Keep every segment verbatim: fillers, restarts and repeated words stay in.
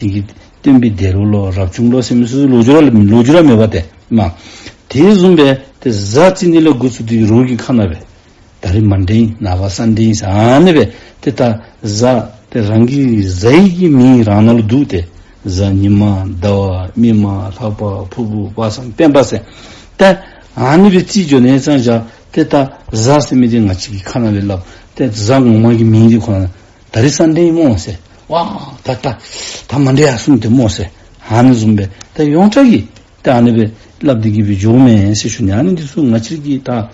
དེ་གི་སྟོན་པའི་སྡེ་རུ་ལོ་རབ་བྱུང་ལོ་ཟེར་མི་ཚུ་ལོ་རྒྱུས་ར་ལོ་རྒྱུས་ར་མེད་པ་ཏེ་མ། དེ་བཟུམ་སྦེ་ཏེ་གཟའ་བཙུན་ནི་ལས་འགོ་བཙུགས་ཏེ་རོགས་ཀྱི་ཁ་ནང་སྦེ་ད་རིས་མ་འདྲེན་ནངས་པ་སང་འདྲེན་ཟེར་ཨ་ནི་སྦེ་ཏེ་ད་གཟའ་ཏེ་རང་གི་གཟའ་ཡི་གི་མིང་རང་ནང་ལུ་བསྡུ་སྟེ་གཟའ་ཉི་མ་ཟླ་བ་མིག་དམར་ལྷག་པ་ཕུར་བུ་དཔག་བསམ་སྤེན་པ་ཟེར། ཏེ་ཨ་ནི་སྦེ་རྩིས་འགྱོ་ནི་ཙང་ཞག་ཏེ་ད་གཟའ་ཟེར་མི་འདི་ང་བཅས་ཀྱི་ཁ་ནང་སྦེ་སླབ་ཏེ་གཟའ་ངོ་མ་གི་མིང་འདི་ཁོ་ན་ད་རིས་སང་འདྲེན་ཨིན་སྨོ་ཟེར། ཝ་ད་ད་ད་མ་འདྲེན་ཡར་སོང་སྟེ་སྨོ་ཟེར། ཨ་ནི་བཟུམ་སྦེ་ད་ཡོངས་གྲགས་ཀྱི་ད་ཨ་ནི་སྦེ་སླབ་སྟེ་གི་སྦེ་འགྱོཝ་མས་ཟེར་ཞུ་ནི། ཨ་ནི་འདི་ཚུ་ང་བཅས་ཀྱི་ད་ཨ་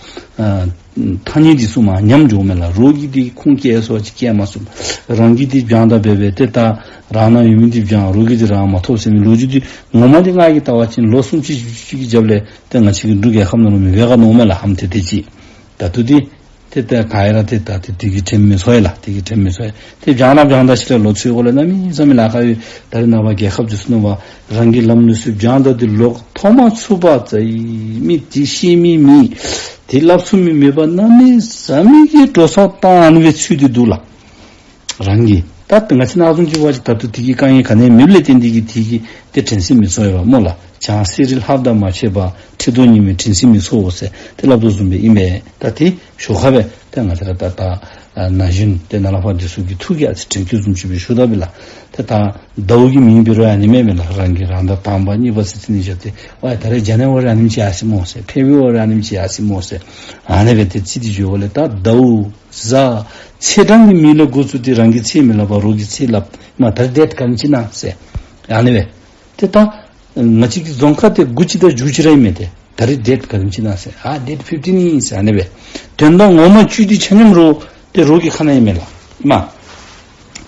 ཐ་སྙད་འདི་ཚུ་མ་ཉམས་འགྱོཝ་མས་ལགས། རོགས་ཀྱི་འདི་ཁུངས་སྐྱེལ་སོ་ཅིག་སྐྱེལ་མ་ཚུགས། རང་གི་འདི་སྦྱང་ད་འབད་འབད་ཏེ་ད་རང་ནང་ཡོད་མི་འདི་སྦྱང་རོགས་ཀྱི་འདི་རང་མ་ཐོབ་ཟེར་མི་ལོ་རྒྱུས་འདི་ངོ་མ་འདི་ང་གིས་བལྟ་བ་ཅིན་ལོ་སུམ་ཅུ་བཞི་བཅུ་གི་རྒྱབ་ལས་ཏེ་ང་བཅས་ཀྱི་འབྲུག་རྒྱལ་ཁབ་ནང་ལུ་མེད་པས་ག་མནོཝ་མས་ལགས། ཧམ་ཏེ་ཏེ་ཅིག་ད་ལྟོ་འདི་ཏེ་ཏེ་ག་ཡ་ར་ཏེ་ད་ཏེ་དུས་ཀྱི་ཁྲིམས་མི་སྲུང་ཡི་ལགས། དུས་ཀྱི་ཁྲིམས་མི་སྲུང་ཡི། ཏེ་སྦྱང་ར་སྦྱང་ད་ཞིནམ་ལས་ལོ་ཚུན་གོ་ལས་གནམ་མེད་ས་མེད་ལཱ་ཁག་ཡོད། ད་རེས་ནངས་པ་རྒྱལ་ཁབ་འདི་ཚུ་ནང་པ་རང་གི་ལམ་ལུགས་ཚུ་སྦྱང་ད་འདི་ལོག་ཐོབ་མ་ཚུགས་པར་ཙ་ཡི་མི་འདི་ཤེས་མི་མེད། ཏེ་སླབ་ཚུགས་མི་མེད་པར་གནམ་མེད་ས་མེད་ཀྱི་འགྲོ་སོང་བཏང་ཨ་ནི་སྦེ་ཚུད་དེ་འདུག་ལགས། རང་གིས་ད་ང་བཅས་ནཱ་བཟུམ་ཅིག་འབད་བ་ཅིན་ད་ལྟོ་དེ་གི་དཀའ་ངལ་ག་ནི་ཡང་མེདཔ་ལས་བརྟེན་ཏེ་གི་དེ་གི་ཏེ་དྲན་ཤེས་མི་སྲུང་ཡི་བ་སྨོ་ལགས། བྱང་གསེར་རི་ལྷ་དང་མ་ཕྱད་པ། ཁྲི་གདུགས་ཉི་མའི་དྲན་ཤེས་མི་སྲུང་ཟེར་ཏེ་སླབ་དོ་བཟུམ་སྦེ་ཨིན་པས། ད་དེ་ཞོར་ཁར་སྦེ་ཏེ་ང་བཅས་ར་ད་ད་ན་གཞོན་ཏེ་ནཱ་ལས་ཕར་འདི་ཚུ་གི་ཐུགས་ཀྱི་ཨ་ཙི་དྲན་སྐུལ་བཟུམ་ཅིག་སྦེ་ཞུ་ད་པས་ལགས། ཏེ་ད་ཟླཝ་གི་མིང་འབད་རུང་ཨ་ནི་མེན་མེན་ལགས། རང་གི་རང་ཟླ་དང་པ་གཉིས་པ་ཟེར་ཚུ་ནི་བཞག་སྟེ་ཝའི་ད་རེས་རྒྱ་ནག་བ་ར་ཨ་ནེམ་ཅིག་ཡར་སོ་སྨོ་ཟེར། ཕེབས་པ་ར་ཨ་ནེམ་ཅིག་ཡར་སོ་སྨོ་ཟེར། ཨ་ནི་སྦེ་ཏེ་རྩིས་ཏེ་འགྱོཝ་ལས་ད་ཟླཝ་གཟའ་ཚེས་གྲངས་ཀྱི་མིང་ལས་འགོ་བཙུགས་ཏེ་རང་གི་ཚེས་མི་སླབ་པར་རོགས་ཀྱི་ཚེས་སླབ། མ་ད་རིས་ཌེཊ་ག་དེམ་ཅིག་ཨིན་ན་ཟེར། ཨ་ནི་སྦེ། ཏེ་ད་ང་བཅས་ཀྱི་རྫོང་ཁ་འདི་དགུ་ཅིག་དང་བཅུ་གཅིག་ར་ཨིན་མས། ཏེ་ད་རིས་ཌེཊ་ག་དེམ་ཅིག་ཨིན་ན་ཟེར། ཨ་ཌེཊ་ཕིཕ་ཊིན་ཨིན་ཟེར་ཨ་ནི་སྦེ། དོན་དག་ངོ་མ་བཅུད་འདི་ཆ་མཉམ་རོགས་ཏེ་རོགས་ཀྱི་ཁ་ནང་ཨིན་མས་ལགས། མ་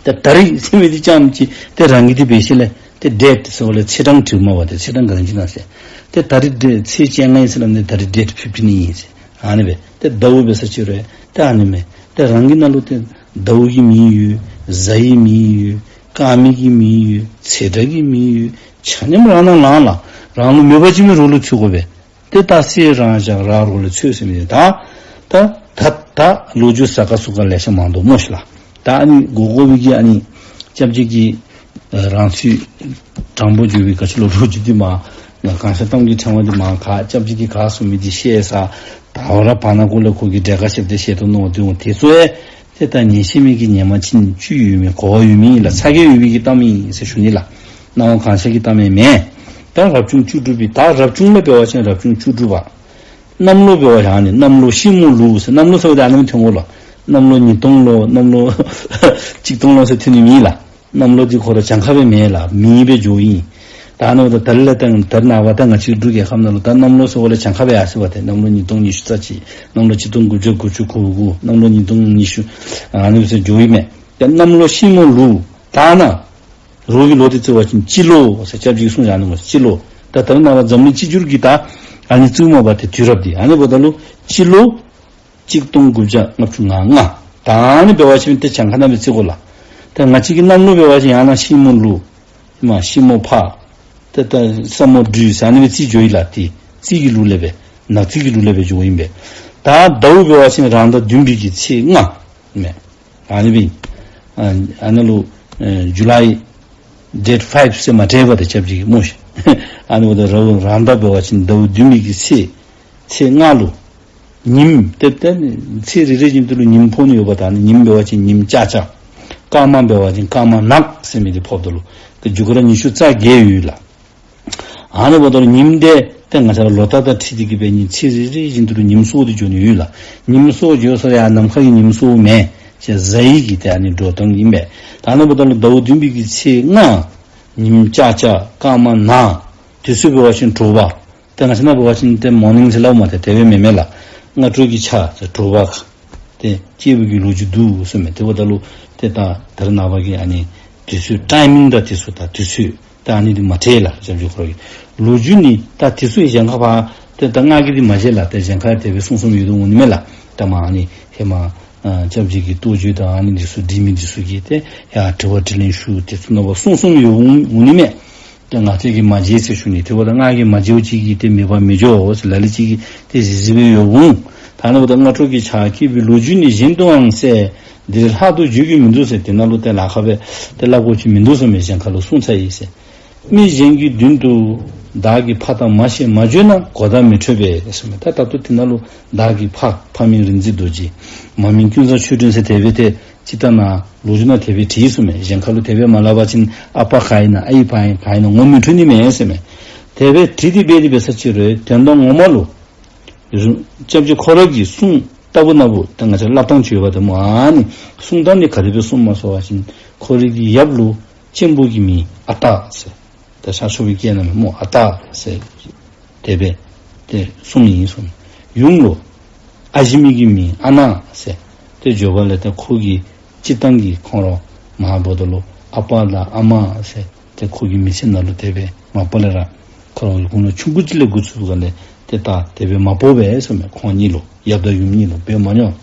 ཏེ་ད་རིས་ཟེར་མི་འདི་རྐྱངམ་ཅིག་ཏེ་རང་གི་འདི་འབད་ཞིནམ་ལས་ཏེ་ཌེཊ་ཟེརཝ་ལས་ཚེས་གྲངས་བྲིཝ་མས་པ། ཏེ་ཚེས་གྲངས་ག་དེམ་ཅིག་ཨིན་ན་ཟེར། ཏེ་ད་རིས་ཏེ་ཚེས་བཅོ་ལྔ་ཨིན་ཟེར་སླབ་ནི་ད་རིས་ཌེཊ་ཕིཕ་ཊིན་ཨིན་ཟེར། ཨ་ནི་སྦེ་ཏེ་ཟླཝ་འབད་ས་ཅིག་རུང་ཏེ་ཨ་ནི་མས། ཏེ་རང་གི་ནང་ལུ་ཏེ་ཟླཝ་གི་མིང་ཡོད། གཟའ་ཡི་མིང་ཡོད། སྐར་མའི་གི་མིང་ཡོད། ཚེས་གྲངས་ཀྱི་མིང་ཡོད། ཆ་མཉམ་རང་ནང་ལུ་ལགས། རང་ལུ་མེད་པ་ཅིན་མི་རོགས་ལུ་ཚུད་དགོ་པས། ཏེ་ད་ཚེས་རང་བཞག་རང་རོགས་ལུ་ཚུད་ཟེར་མི་ད་ད་ད་ད་ལོ་རྒྱུས་ས་ཁ་སུ་ཁ་ལེ་ཤ་མང་དོ་སྨོ་ཤི་ལགས། ད་ཨ་ནི་གོ་གོ་བའི་གི་ཨ་ནི་སྐྱབས་རྗེ་གིས་རང་ཚུལ་དྲང་པོ་བརྗོད་པའི་ག་ཅི་ལོ་ལོ་རྒྱུས་འདི་མ་ང་གང་ཤར་གཏམ་གྱི་ཕྲེང་བ་འདི་མ་ཁ་སྐྱབས་རྗེ་གིས་ག་གསུངས་མི་འདི་བཤད་ས། ད་འོ་ར་བར་ན་གོ་ལས་ཁོ་གིས་འདྲེ་ཁ་ཤེབ་སྟེ་བཤད་དོ་མནོ་སྟེ་འོང་། དེ་ཚུ་ཨེ་ཏེ་ད་ཉན་ཤེས་མི་གི་ཉན་མ་ཅིན་བཅུད་ཡོད་མི་གོ་བ་ཡོད་མི་ཨིན་ལགས། ཚ་གྱང་ཡོད་མི་གི་གཏམ་ཨིན་ཟེར་ཞུ་ནི་ལགས། སྣང་བ་གང་ཤར་གྱི་གཏམ་ཨེ་མེན། ད་རབ་བྱུང་བཅུ་དྲུག་པའི་ད་རབ་བྱུང་ལུ་འབད་བ་ཅིན་རབ་བྱུང་བཅུ་དྲུག་པ། གནམ་ལོ་འབད་བ་ཅིན་ཨ་ནི་གནམ་ལོ་ཤིང་མོ་ལུག་ཟེར། གནམ་ལོ་ཟེརཝ་ད་ཨ་ནི་མི་ཐོན་གོ་ལགས། གནམ་ལོ་ཉིས་སྟོང་ལོ་གནམ་ལོ་གཅིག་སྟོང་ལོ་ཟེར་ཐོན་ནི་མེད་ལགས། གནམ་ལོ་འདི་ཁོ་ར་གྱངས་ཁ་སྦེ་མེན་ལགས། མིང་སྦེ་འགྱོཝ་ཨིན། ད་ཨ་ནི་འབདཝ་ད་ད་རིས་ལས་ད་ད་རེས་ནངས་པ་ད་ང་བཅས་འབྲུག་རྒྱལ་ཁབ་ནང་ལུ་ད་གནམ་ལོ་ཟེརཝ་ལས་གྱངས་ཁ་སྦེ་ཡར་སོ་བ་ཏེ་གནམ་ལོ་ཉིས་སྟོང་ཉི་ཤུ་རྩ་གཅིག། གནམ་ལོ་གཅིག་སྟོང་དགུ་བརྒྱ་དགུ་བཅུ་གོ་དགུ། གནམ་ལོ་ཉིས་སྟོང་ཉི་ཤུ་ཨ་ནི་སྦེ་འགྱོཝ་ཨིན་མས། ཏེ་གནམ་ལོ་ཤིང་མོ་ལུག། ད་ནཱ་རོགས་ཀྱི་ལོ་འདི་བརྩི་བ་ཅིན་སྤྱི་ལོ་ཟེར་སྐྱབས་རྗེ་གིས་གསུངས་བཞག་ནུག་སྨོ། སྤྱི་ལོ། ད་ད་རེས་ནངས་པ་འཛམ་གླིང་གཅིག་གྱུར་གྱི་ད་ཨ་ནི་བརྩིཝ་མས་པ་ཏེ་དུས་རབས་འདི། ཨ་ནི་འབདཝ་ད་ལུ་སྤྱི་ལོ་གཅིག་སྟོང་དགུ་བརྒྱ་ལྔ་བཅུ་ང་ལྔ། ད་ཨ་ནི་འབད་བ་ཅིན་ཏེ་གྱངས་ཁ་ནང་སྦེ་བརྩི་དགོ་ལགས། ཏེ་ང་བཅས་ཀྱི་གནམ་ལོ་འབད་བ་ཅིན་ཡང་ན་ཤིང་མོ་ལུག། མ་ཤིང་མོ་ཕག། ཏེ་ད་ས་མོ་སྦྲུལ་ཟེར་ཨ་ནི་སྦེ་རྩིས་འགྱོཝ་ཨིན་ལགས། ཏེ་རྩིས་ཀྱི་ལུགས་ལས་སྦེ་ནག་རྩིས་ཀྱི་ལུགས་ལས་སྦེ་འགྱོཝ་ཨིན་པས། ད་ཟླཝ་འབད་བ་ཅིན་རང་ཟླ་བདུན་པའི་གི་ཚེས་ལྔ་མས། ཨ་ནི་སྦེ་ཨ་ཨ་ནི་ལུ་ཨེ་ཇུ་ལའི་ཌེཊ་ཕའིབ་ཟེར་མ་བྲིས་པ་ཏེ་སྐྱབས་རྗེ་གིས་སྨོ་ཤི། ཨ་ནི་འབདཝ་ད་རང་རང་ཟླ་འབད་བ་ཅིན་ཟླཝ་བདུན་པའི་གི་ཚེས་ཚེས་ལྔ་ལུ་ཉིམ་ཏེ་ཏེ་ཚེས་རེ་རེ་བཞིན་དུ་ལུ་ཉིམ་ཕོག་ནི་ཡོདཔ་ད་ཨ་ནི་ཉིམ་འབད་བ་ཅིན་ཉིམ་ལྕགས་ལྕགས། སྐར་མ་འབད་བ་ཅིན་སྐར་མ་ནག་ཟེར་མི་འདི་ཕོགཔ་ད་ལུ་ཏེ་རྒྱུ་སྐར་ར་ཉི་ཤུ་རྩ་བརྒྱད་ཡོད་ལགས། ཨ་ནི་འབདཝ་ད་ལུ་ཉིམ་འདི་ཏེ་ང་བཅས་ར་ལོ་རྟགས་དང་འཁྲིལ་ཏེ་གི་སྦེ་ཨ་ནི་ཚེས་རེ་རེ་བཞིན་དུ་ལུ་ཉིམ་གསོག་སྟེ་འགྱོ་ནི་ཡོད་ལགས། ཉིམ་གསོག་འགྱོ་ས་ཡང་ནམ་མཁའ་གི་ཉིམ་གསོག་མེན། ཅིག་གཟའ་ཡི་གི་ཏེ་ཨ་ནི་འགྲོ་སྟངས་ཨིན་པས། ད་ཨ་ནི་འབདཝ་ད་ལུ་ཟླཝ་བདུན་པའི་གི་ཚེས་ལྔ་ཉིམ་ལྕགས་ལྕགས་སྐར་མ་ནག། དུས་ཚོད་འབད་བ་ཅིན་དྲོ་པ། ཏེ་ང་བཅས་ནང་འབད་བ་ཅིན་ཏེ་མོར་ནིང་ཟེར་སླབ་མས། ཏེ་དེ་སྦེ་མེན་མས་ལགས། སྔ་དྲོ་གི་ཆ་ཟེར་དྲོ་པ་ཁ། ཏེ་སྐྱེས་བུ་གི་ལོ་རྒྱུས་འདུག་ཟེར་མས། དེ་འབདཝ་ད་ལུ་ཏེ་ད་ད་རེས་ནངས་པ་གི་ཨ་ནི་དུས་ཚོད་ཊའི་མིང་དང་དེ་ཚུ་ད་དུས་ཚོད་ད་ཨ་ནི་འདི་མ་འདྲེས་ལགས། སྐྱབས་རྗེ་ཁོ་ར་གི་ལོ་རྒྱུས་ནི་ད་དེ་ཚུ་གཞན་ཁར་ཕར་ཏེ་ད་ང་གིས་འདི་མ་མཇལ་ལགས། ཏེ་གཞན་ཁར་དེ་སྦེ་གསུངས་གསུངསམ་ཡོད་དོ་འོང་ནི་མས་ལགས། ད་མ་ཨ་ནི་ཧེ་མ་ཨ་སྐྱབས་རྗེ་གི་རྟོགས་བརྗོད་དང་ཨ་ནི་འདི་ཚུ་འབྲི་མི་འདི་ཚུ་གིས་ཏེ་ཡར་དྲི་བ་དྲིས་ལན་ཞུ་དེ་ཚུ་ནང་ཕར་གསུངས་གསུངསམ་ཡོད་འོང་འོང་ནི་མས། ཏེ་ང་བཅས་ཀྱིས་མ་མཇལ་ཟེར་ཞུ་ནི། དེ་འབདཝ་ད་ང་གིས་མ་མཇལཝ་ཅིག་གིས་ཏེ་མེད་པར་མི་འགྱོ་ཟེར་ལ་ལུ་ཅིག་གིས་ཏེ་གཟིགས་གཟིགསཔ་ཡོད་འོང་། ད་ནི་འབདཝ་ད་སྔ་དྲོ་གི་ཕྱག་བགྱིས་པའི་ལོ་རྒྱུས་ནི་གཞན་དུའང་གསལ། འདིར་ལྷག་ཏུ་བརྗོད་ཀྱི་མི་འདུག་ཟེར། དེ་ནང་ལུ་ཏེ་ལཱ་ཁག་སྦེ་ཏེ་སླབ་དགོཔ་ཅིག་མིན་འདུག་གསུངས་མས། གཞན་ཁ་ལུ་གསུངས་ཚར་ཡི་ཟེར། མི་གཞན་གྱི་མདུན་དུ་བདག་གི་ཕ་དང་མ་ཞེས་མ་བརྗོད་ན་གོ་བརྡ་མི་འཕྲོད་པས་གསུངས་མས། ད་ད་ལྟོ་དེ་ནང་ལུ་བདག་གི་ཕ། ཕ་མིང་རིག་འཛིན་རྡོ་རྗེ། མ་མིང་ཀུན་བཟང་ཆོས་སྒྲོན་ཟེར་དེ་སྦེ་ཏེ་སྤྱིར་བཏང་ནང་ལོ་རྒྱུས་ནང་དེ་སྦེ་བྲིས་ཡི་གསུངས་མས། གཞན་ཁ་ལུ་དེ་སྦེ་མ་སླབ་པ་ཅིན་ཨ་པ་ག་ཨིན་ན་ཨའི་ཕ་ཨིན་ག་ཨིན་ན་ངོ་མི་འཕྲོད་ནི་མས་གསུངས་མས། དེ་སྦེ་བྲིས་ཏེ་འབད་དེ་འབད་ས་ཅིག་རུང་དོན་དག་ངོ་མ་ལུ་སྐྱབས་རྗེ་ཁོ་ར་གི་གསུང་ལྟ་བུ་ན་བུ་ད་ང་བཅས་སླབ་ཐངས་ཅིག་ཡོདཔ་ད་སྨོ། ཨ་ནི་གསུང་སྟངས་འདི་ག་དེ་སྦེ་གསུངམ་སྨོ་ཟེར་བ་ཅིན་ཁོ་རའི་གི་ཡབ་ལུ་གཅེན་པོ་གི་མིང་ཨ་སྟག་ཟེར། ད་ཤར་ཕྱོགས་པའི་སྐད་ནང་སྨོ་ཨ་སྟག་ཟེར། དེ་སྦེ་ཏེ་གསུངམ་ཨིན་གསུངས། ཡུམ་ལུ་ཨ་ཞེ་མི་གི་མིང་ཨ་ནག་ཟེར། ཏེ་བརྗོད་པ་ལས་ཏེ་ཁོ་གི་སྤྱིར་བཏང་གི་ཁོང་ར་མ་འབོ་ད་ལུ་ཨ་པ་དང་ཨ་མ་ཟེར། ཏེ་ཁོ་གི་མི་ཚེ་ནང་ལུ་དེ་སྦེ་མ་པ་ལས་ར་ཁོ་ར་གུ་ལུ་ཆུང་ཀུ་ཅིག་ལས་འགོ་བཙུགས་ག་ལས་ཏེ་ད་དེ་སྦེ་མ་འབོ་བས་གསུངས་མས། ཁོང་གཉིས་ལུ་ཡབ་དང་ཡུམ་གཉིས་ལུ་འབད་མ་མྱོང་།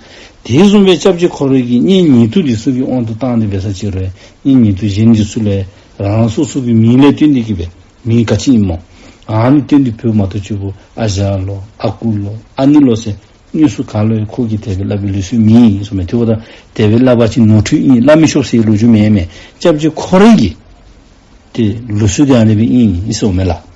དེ་བཟུམ་སྦེ་སྐྱབས་རྗེ་ཁོ་ར་གི་གཉེན་ཉེ་དུ་འདི་ཚུ་གི་དབང་དུ་བཏང་སྟེ་འབད་ས་ཅིག་རུང་གཉེན་ཉེ་དུ་གཞན་འདི་ཚུ་ལས་རང་རང་སོ་སོ་གི་མིང་ལས་བཏོན་ཏེ་གི་སྦེ་མིང་ག་ཅི་ཨིན་སྨོ། ཨ་ནི་བཏོན་ཏེ་འབོ་མ་གཏོགས་ཅིག་པོ་ཨ་ཞང་ལོ་ཨ་ཁུ་ལོ་ཨ་ནེ་ལོ་ཟེར་དངོས་སུ་ག་ལུ་ཡང་ཁོ་གིས་དེ་སྦེ་སླབ་པའི་ལུགས་སྲོལ་མེད་གསུངས་མས། དེ་འབདཝ་ད་དེ་སྦེ་སླབ་པ་ཅིན་ནོར་འཁྲུལ་ཨིན། སླབ་མི་ཆོག་ཟེར་ལོ་རྒྱུས་མེད་མས། སྐྱབས་རྗེ་ཁོ་ར་གི་ཏེ་ལུགས་སྲོལ་འདི་ཨ་ནི་སྦེ་ཨིན་ཟེརཝ་མས་ལགས།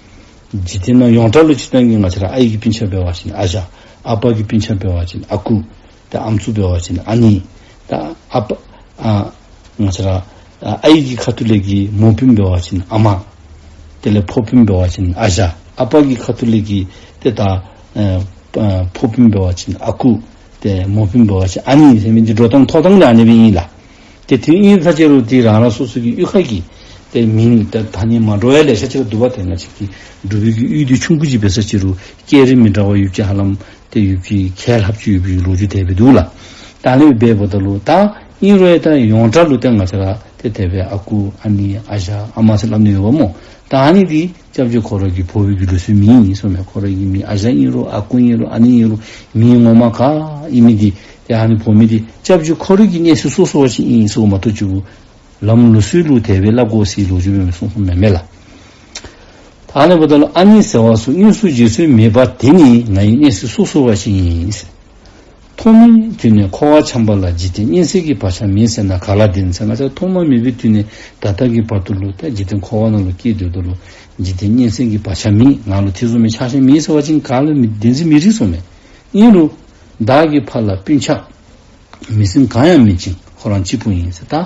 འཇིག་རྟེན་ནང་ཡོངས་གྲགས་ལུ་སྤྱིར་བཏང་གི་ང་བཅས་ར་ཨའི་གི་སྤུན་ཆ་འབད་བ་ཅིན་ཨ་ཞང་། ཨ་པ་གི་སྤུན་ཆ་འབད་བ་ཅིན་ཨ་ཁུ། ཏེ་ཨམ་སྲུ་འབད་བ་ཅིན་ཨ་ནེ། ད་ཨ་པ་ཨ་ང་བཅས་ར་ཨ་ཨའི་གི་ཁ་ཐུག་ལས་ཀྱི་མོ་སྤུན་འབད་བ་ཅིན་ཨ་མ། དེ་ལས་ཕོ་སྤུན་འབད་བ་ཅིན་ཨ་ཞང་། ཨ་པ་གི་ཁ་ཐུག་ལས་ཀྱི་ཏེ་ད་ཨ་ཨ་ཕོ་སྤུན་འབད་བ་ཅིན་ཨ་ཁུ། ཏེ་མོ་སྤུན་འབད་བ་ཅིན་ཨ་ནེ་ཟེར་མི་འདི་འགྲོ་སྟངས་ཐོགས་སྟངས་འདི་ཨ་ནི་སྦེ་ཨིན་ལགས། ཏེ་དེ་ཨིན་ས་ཅིག་རུང་ཏེ་རང་རང་སོ་སོ་གི་གཡུས་ཁ་གི་ཏེ་མིང་ད་ཐ་སྙད་མ་འདྲཝ་ཡང་ལེ་ཤ་ཅིག་ར་འདུག་པ། ཏེ་ང་བཅས་ཀྱི་འབྲུག་པའི་གི་གཡུས་འདི་ཆུང་ཀུ་ཅིག་འབད་ས་ཅིག་རུང་སྐད་རིགས་མི་འདྲ་བ་ཡོད་ཀྱི་ཧ་ལམ་ཏེ་ཡོད་ཀྱི་ཁལ་ལྷགཔ་ཅིག་ཡོད་པའི་ལོ་རྒྱུས་དེ་སྦེ་འདུག་ལགས། ད་ཨ་ནི་སྦེ་འབདཝ་ད་ལུ་ད་ཨིན་རུང་ཡང་ད་ཡོངས་གྲགས་ལུ་ཏེ་ང་བཅས་ར་ཏེ་དེ་སྦེ་ཨ་ཁུ་ཨ་ནེ་ཨ་ཞང་ཨ་མ་ཟེར་སླབ་ནི་ཡོདཔ་སྨོ། ད་ཨ་ནི་འདི་སྐྱབས་རྗེ་ཁོ་ར་གིས་འབོ་བའི་གི་ལུགས་སྲོལ་མེད་ཨིན་གསུངས་མས། ཁོ་ར་གི་མིང་ཨ་ཞང་ཨིན་རུང་ཨ་ཁུ་ཨིན་རུང་ཨ་ནེ་ཨིན་རུང་མིང་ངོ་མ་ག་ཨིན་མི་འདི་ཏེ་ཨ་ནི་འབོ་མི་འདི་སྐྱབས་རྗེ་ཁོ་ར་གི་གནས་ཚུལ་སོ་སོ་བ་ཅིན་ཨིན་ཟེརཝ་མ་གཏོགས་ཅིག་པོ་ལམ་ལུགས་སྲོལ་ལུ་དེ་སྦེ་སླབ་དགོ་ཟེར་ལོ་རྒྱུས་སྦེ་གསུངས་གསུངསམ་མེན་མས་ལགས། ད་ཨ་ནི་འབདཝ་ད་ལུ་ཨ་ནེ་ཟེར་བ་ཚུ་དངོས་སུ་བརྗོད་སྲོལ་མེད་པ་དེ་ནི་ང་ཡི་གནས་ཚུལ་སོ་སོ་བ་ཅིག་ཨིན་ཟེར། ཐོག་མའི་དུས་ནས་འཁོར་བར་འཁྱམས་པ་ལ་འཇིག་རྟེན་སྙན་གསན་གྱི་བག་ཆགས་མེད་ཟེར་ན་ག་ལ་བདེན་ཟེར། ང་བཅས་ཐོག་མ་མེད་པའི་དུས་ནས་ད་ལྟ་གི་བར་དུ་ལུ་ད་འཇིག་རྟེན་འཁོར་བ་ནང་ལུ་སྐྱེས་སྡོདཔ་ད་ལུ་འཇིག་རྟེན་སྙན་གསན་གྱི་བག་ཆགས་མེད། ང་ལུ་དེ་བཟུམ་མའི་ཆགས་ཞེན་མེད་ཟེར་བ་ཅིན་ག་ལུ་མི་བདེན་ཟེར་མི་རིགས་གསུངས་མས། ཨིན་རུང་བདག་གི་ཕ་ལ་སྤུན་ཆ་མིང་སྲིང་གང་ཡང་མེད་ཅིང་ཁོ་རང་གཅིག་པུ་ཡིན་ཟེར། ད་ཨ་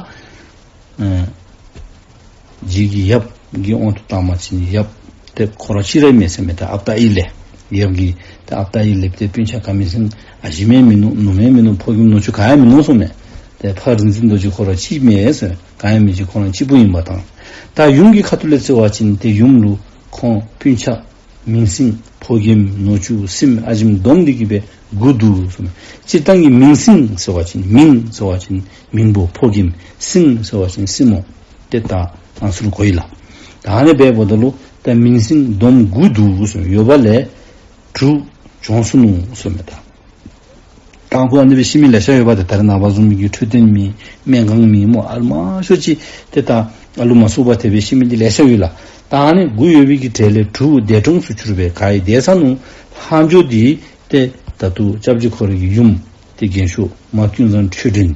རྗེ་གི་ཡབ་ཀྱི་དབང་དུ་བཏང་བ་ཅིན་ཡབ་ཏེ་ཁོ་ར་གཅིག་ར་མེན་ཟེར་མས། ད་ཨཔ་ད་ཨའི་ལས་ཡབ་ཀྱི་ད་ཨཔ་ད་ཨའི་ལས་ཏེ་སྤུན་ཆ་ག་མིང་སྲིང་ཨ་ཞེ་མེན་མིན་ནུག། ནུ་མེན་མིན་ནུག། ཕོ་རྒནམ་ནུ་གཅུང་ག་ཡང་མིན་ནུག་གསུངས་མས། ཏེ་ཕ་རིག་འཛིན་རྡོ་རྗེ་ཁོ་ར་གཅིག་མེན་ཟེར། གང་ཡང་མེད་ཅིང་ཁོ་རང་གཅིག་པུ་ཡིན་པ་དང་། ད་ཡུམ་གྱི་ཁ་ཐུག་ལས་བརྩི་བ་ཅིན་ཏེ་ཡུམ་ལུ་ཁོང་སྤུན་ཆ་མིང་སྲིང་ཕོ་རྒནམ་ནུ་གཅུང་སྲིངམ་ཨ་ཞེམ་སྡོམ་སྟེ་གི་སྦེ་དགུ་འདུག་གསུངས་མས། སྤྱིར་བཏང་གི་མིང་སྲིང་ཟེར་བ་ཅིན་མིང་ཟེར་བ་ཅིན་མིང་པོ་ཕོ་རྒནམ། སྲིང་ཟེར་བ་ཅིན་སྲིངམོ། ཏེ་ད་ཨ་ནི་ཚུ་ལུ་གོ་ཡི་ལགས། ད་ཨ་ནི་འབདཝ་ད་ལུ་ད་མིང་སྲིང་སྡོམ་དགུ་འདུག་གསུངས་ཡོད་པ་ལས་དྲུག་བྱོན་སོ་ནུག་གསུངས་མས། ད་དང་ཕུ་ཨ་ནི་སྦེ་ཤི་མི་ལེ་ཤ་ཡོད་པ། ཏེ་ད་རེས་ནངས་པ་བཟུམ་མའི་གི་འཕྲོད་བསྟེན་མེད་སྨན་ཁང་མེད་སྨོ། ཨ་ལུ་མང་ཤོས་ཅིག་ཏེ་ད་ཨ་ལུ་མ་གསོ་བར་དེ་སྦེ་ཤི་མི་འདི་ལེ་ཤ་ཡོད་ལགས། ད་ཨ་ནི་དགུ་ཡོད་པའི་གི་གྲས་ལས་དྲུག་འདས་གྲོངས་སུ་གྱུར་པས། ག་ཡི་འདས་ཚར་ནུག། ལྷག་འཕྲོ་འདི་ཏེ་ད་ལྟོ་སྐྱབས་རྗེ་ཁོ་ར་གི་ཡུམ་ཏེ་རྒན་ཤོས་མ་ཀུན་བཟང་ཆོས་སྒྲོན།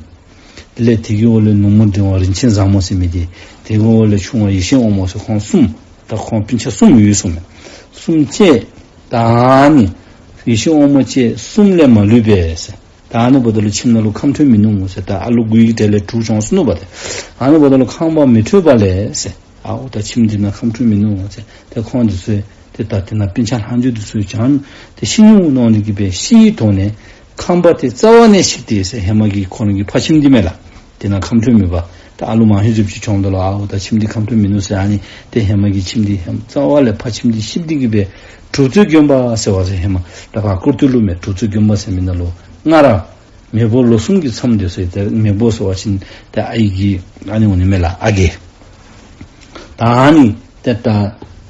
དེ་ལས་དེ་གི་འོག་ལས་ནུ་མོ་འབྲིང་བ་རིན་ཆེན་བཟང་མོ་ཟེར་མི་འདི། དེ་གི་འོག་ལས་ཆུང་བ་ཡེ་ཤེས་དབང་མོ་ཟེར་ཁོང་གསུམ། ད་ཁོང་སྤུན་ཆ་གསུམ་ཡོད་གསུངས་མས། གསུམ་བཅས་ད་ཨ་ནི་ཡེ་ཤེས་དབང་མོ་བཅས་གསུམ་ལས་མ་ལུས་པས་ཟེར། ད་ཨ་ནི་འབདཝ་ད་ལུ་ཁྱིམ་ནང་ལུ་ཁམས་འཕྲོད་མིན་ནུག་ཟེར། ད་ཨ་ལུ་དགུའི་གྲས་ལས་དྲུག་བྱོན་སོ་ནུག་པ། ཏེ་ཨ་ནི་འབདཝ་ད་ལུ་ཁང་པ་མི་འཕྲོད་པ་ལས་ཟེར། ཨའོ་ད་ཁྱིམ་འདི་ནང་ཁམས་འཕྲོད་མིན་ནུག་ཟེར། ཏེ་ཁོང་འདི་ཚུ་ཏེ་ད་དེ་ནང་སྤུན་ཆ་ལྷག་འཕྲོ་འདི་ཚུ་ཡང་ཏེ་ཤི་ནུག་མནོ་ནི་གི་སྦེ་ཤི་ཡི་དོགས་ནས་ཁང་པ་དེ་རྩ་བ་ནས་བཤིག་སྟེ་ཟེར། ཧེ་མ་གི་ཁོང་གི་ཕ་ཁྱིམ་འདི་མས་ལགས། དེ་ནང་ཁམས་འཕྲོད་མེད་པ། ད་ཨ་ལུ་མང་ཤོས་ཅིག་བྱོནམ་ད་ལུ་ཨའོ་ད་ཁྱིམ་འདི་ཁམས་འཕྲོད་མིན་ནུག་ཟེར། ཨ་ནི་ཏེ་ཧེ་མ་གི་ཁྱིམ་འདི་ཧེ་མ་རྩ་བ་ལས་ཕ་ཁྱིམ་འདི་བཤིག་སྟེ་གི་སྦེ་གྲུབ་རྩེ་དགོན་པ་ཟེར་བ་ཟེར། ཧེ་མ་ད་ཕར་སྐུར་སྟོད་ལུ་མས། གྲུབ་རྩེ་དགོན་པ་ཟེར་མི་ནང་ལུ་སྔར་མེས་པོ་ལོ་གསུམ་གྱི་མཚམས་འདི་ཚུ། ཏེ་མེས་པོ་ཟེར་བ་ཅིན་ཏེ་ཨའི་གི་ཨ་ནི་འོང་ནི་མས་ལགས། ཨ་རྒས། ད་ཨ་ནི་ཏེ་ད་